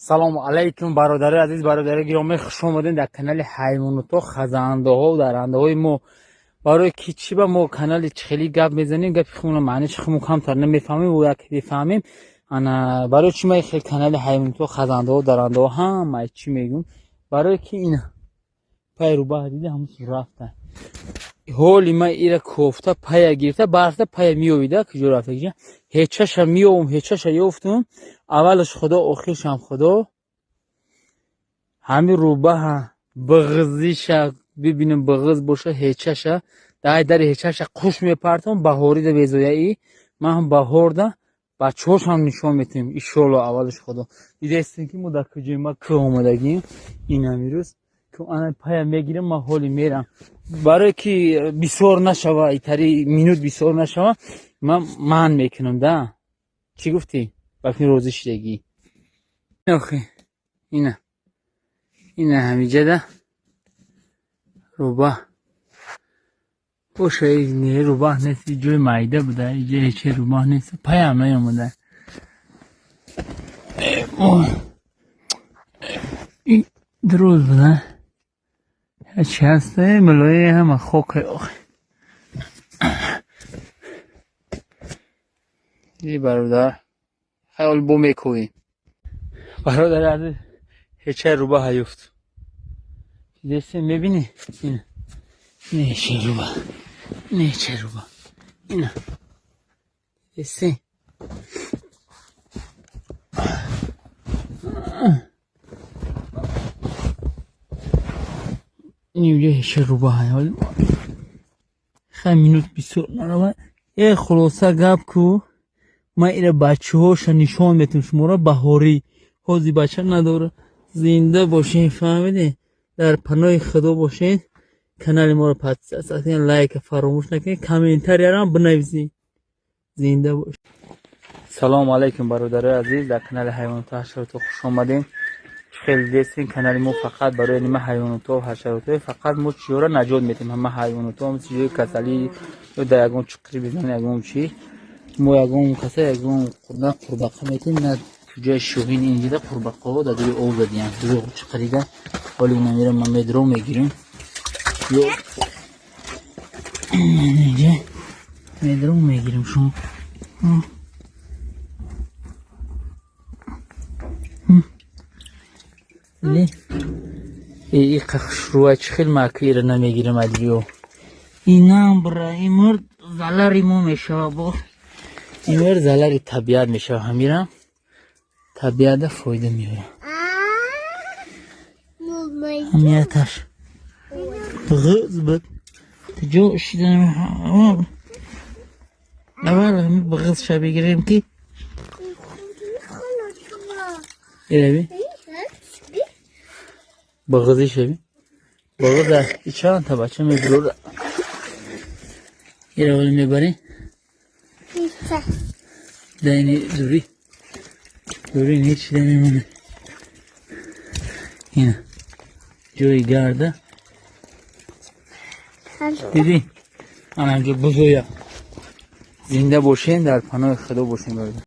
Салому алайкум, бародари азиз, бародари гиромӣ, хуш омадем дар канали ҳайвоното, хазандаҳо, дарандаҳои мо. Барои ки чӣ ба мо канали хеле гап мезанем, гапи худмона маъниши худмон камтар намефаҳмем, як бифаҳмем. Ана барои чӣ ма хел канали ҳайвоното, хазандаҳо, дарандаҳо ҳама чӣ мегӯм? Барои ки ина пай рӯбаҳ дида, ҳамун рафта. Ҳоли ма ира кофта пая гирифта, барфта пая меёвида, куҷо рафта? Ҳечаша меёвум, ҳечаша ёфтум. Аввалаш Худо, охиршам Худо. Ҳамин рӯбаҳа бағзиша бибинем, бағз боша, ҳечаша дай дари ҳечаша қуш мепартом, баҳорида безояӣ. Ман ҳам баҳорда бачаҳошам нишон метиҳем, иншоалло, аввалаш Худо. Дидастем, ки мо дар куҷои ма кӯ омадагим. Ин ҳамирӯз ана пая мегирам, ман ҳоли мерам. Барое ки бисёр нашава, итари минут бисёр нашава, ман ман мекунам да. Чӣ гуфтӣ? Бакни розӣ шидагӣ. Охи ина ина ҳамиҷада рӯба боша, не, рӯбаҳ нест, ҷои майда буда, иҷа ҳече рӯбаҳ нест, паям наёмада. Дурӯз буда. Чӣ ҳаста, милои ҳама хока, охи. И бародар, хаёл бо мекӯвем. Бародари азиз, ҳечаи рӯбаҳа ёфт. Дидестем, мебинӣ? Ина. Ина ҳечаи рӯба. Ина ҳечаи рӯба. Ина. Дидестем? Ин ҳечаи рӯбаҳа. Хай минут бисёр нарава. Э, хулоса гап ку. Ман ира бачаҳоша нишон метам шуморо баҳорӣ. Ҳози бача надора. Зинда бошен, фаҳмидед? Дар паноҳи Худо бошед. Канали моро подписаться кунед, лайка фаромӯш накунед, комментарияро бинависед. Зинда бош. Салому алайкум, бародарои азиз, дар канали ҳайвоното, ҳашарото хуш омадем. Хеле дидестем, канали мо фақат барои нима ҳайвоното, ҳашарото, фақат мо чиёро наҷот метем, ҳама ҳайвоното, чиёи касалӣ ё дар ягон чуқри бизан, ягон чӣ, мо ягон каса, ягон на қурбақа метем, на ҷои шоҳин. Инҷида қурбақаҳо дар дӯи об задиян, дӯи чуқрида. Ҳоли ина мера, ман медро мегирем, ё инҷа медро мегирем шумо. Иқа хушрӯа, чӣ хел мака ира намегирем адиё. Инам бра, имр залари мо мешава, бо имр залари табиат мешава, ҳамира табиата фоида меорад. Ҳамияташ ғыз буд. Ҷо шида аввал ҳами бағызша бигирем, ки ираби бағызӣ шави. Бағыза чанд та бача мебурора. Ира вале мебарем. Дайни дури. Дури ҳеч намемонад. Ина ҷои гарда. Дидӣ? Ана ҳамҷо бузоя. Зинда бошен, дар паноҳи Худо бошен, бародар.